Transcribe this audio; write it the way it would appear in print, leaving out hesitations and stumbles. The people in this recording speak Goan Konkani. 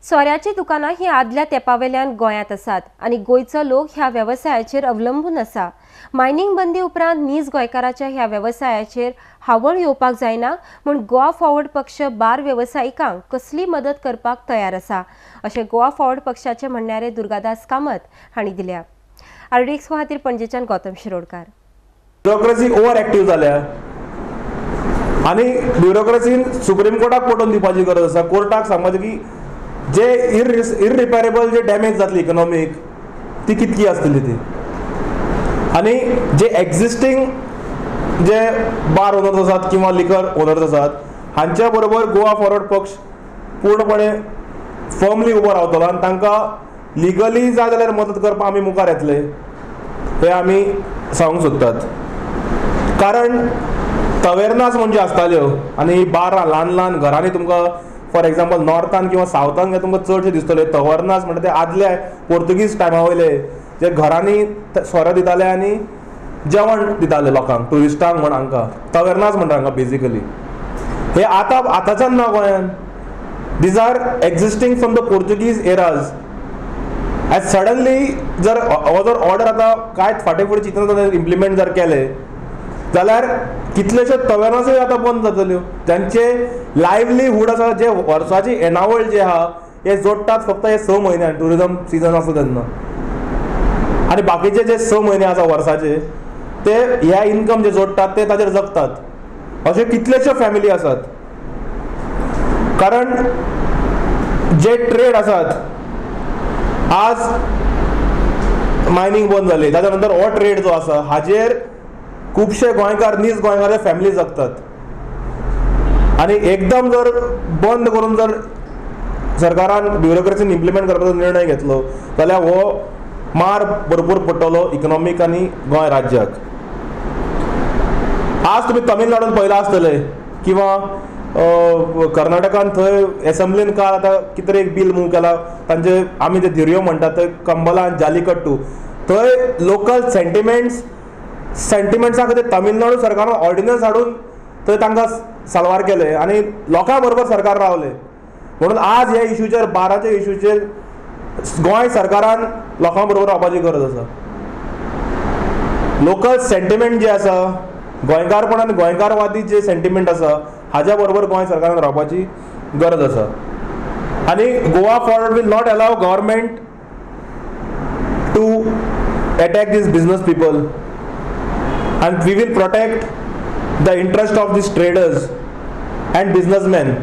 सोऱ्याची दुकानां ही आदल्या तेंपावेल्यान गोंयांत आसात आनी गोंयचो लोक ह्या वेवसायाचेर अवलंबून आसा. मायनिंग बंदी उपरांत नीज गोंयकाराच्या ह्या वेवसायाचेर हावळ येवपाक जायना म्हूण गोवा फॉरवर्ड पक्ष बार वेवसायिकांक कसली मदत करपाक तयार आसा अशें गोवा फॉरवर्ड पक्षाचे म्हणयारे दुर्गादास कामत हांणी दिल्या. आरडीएक्स खातीर पणजेच्यान Gautam Shirodkar. Bureaucracy over active जाल्या आनी ब्युरोक्रेसीन सुप्रीम कोर्टाक पटोवन दिवपाची गरज आसा. कोर्टाक सांगपाचें की जे इररिपेरेबल जे डॅमेज जातली इकॉनॉमीक ती कितकी आसतली ती, आनी जे एक्झिस्टींग जे बार ओनर्स आसात किंवा लिकर ओनर्स आसात हांच्या बरोबर गोवा फॉरवर्ड पक्ष पूर्णपणे फर्मली उबो रावतलो आनी तांकां लिगली जाय जाल्यार मदत करपाक आमी मुखार येतले हे आमी सांगूंक सोदतात. कारण तवेर्नास म्हणजे आसताल्यो आनी बारां ल्हान ल्हान घरांनी तुमकां फॉर एग्जाम्पल नॉर्थान किंवा सावथान तुमकां चडशे दिसतले तवर्नास म्हणटा ते आदल्या पोर्तुगीज टायमा वयले जे घरांनी सोरो दिताले आनी जेवण दिताले लोकांक, ट्युरिस्टांक म्हण हांकां तवेर्नास म्हणटा हांकां बेजिकली. हे आतां आतांच्यान ना गोंयान, these are existing from the Portuguese eras. As suddenly जर हो जर ऑर्डर आतां कांय फाटीं फुडें चिंतना इम्प्लिमेंट जर केले जाल्यार कितलेशे तवेर्नासूय आतां बंद जातल्यो. जांचे लायवलीहूड आसा, जे वर्साची येणावळ जे आहा हे जोडटात फक्त हे 6 म्हयन्यान ट्युरिजम सिजन आसा तेन्ना, आनी बाकीचे जे 6 म्हयने आसा वर्साचे ते ह्या इनकम जे जोडटात ते ताजेर जगतात. अशे कितलेशे फॅमिली आसात. कारण जे ट्रेड आसात आज मायनींग बंद जाली ताच्या नंतर हो ट्रेड जो आसा हाजेर खुबशे गोंयकार नीज गोंयकार फॅमिली जगतात आनी एकदम जर बंद करून जर सरकारान ब्युरोक्रेसीन इम्प्लिमेंट करपाचो निर्णय घेतलो जाल्यार हो मार भरपूर पडटलो इकॉनॉमीक आनी गोंय राज्याक. आज तुमी तमिळनाडून पळयलां आसतलें किंवा कर्नाटकान थंय एसेंब्लीन काल आतां कितें तरी एक बील मूव केला तांचे, आमी जे धिरयो म्हणटात थंय कंबला आनी जालीकट्टू, थंय लोकल सेंटिमेंट्सा खातीर तमिळनाडू सरकारान ऑर्डिनन्स हाडून थंय तांकां साल्वार केले आनी लोकां बरोबर सरकार रावले. म्हणून आज ह्या इशूचेर, बाराच्या इशूचेर गोंय सरकारान लोकां बरोबर रावपाची गरज आसा. लोकल सेंटिमेंट जे आसा, गोंयकारपण आनी गोंयकारवादी जे सेंटिमेंट आसा हाज्या बरोबर गोंय सरकारान रावपाची गरज आसा. आनी Goa Forward will not allow government to attack these business people, and we will protect the interest of these traders and businessmen.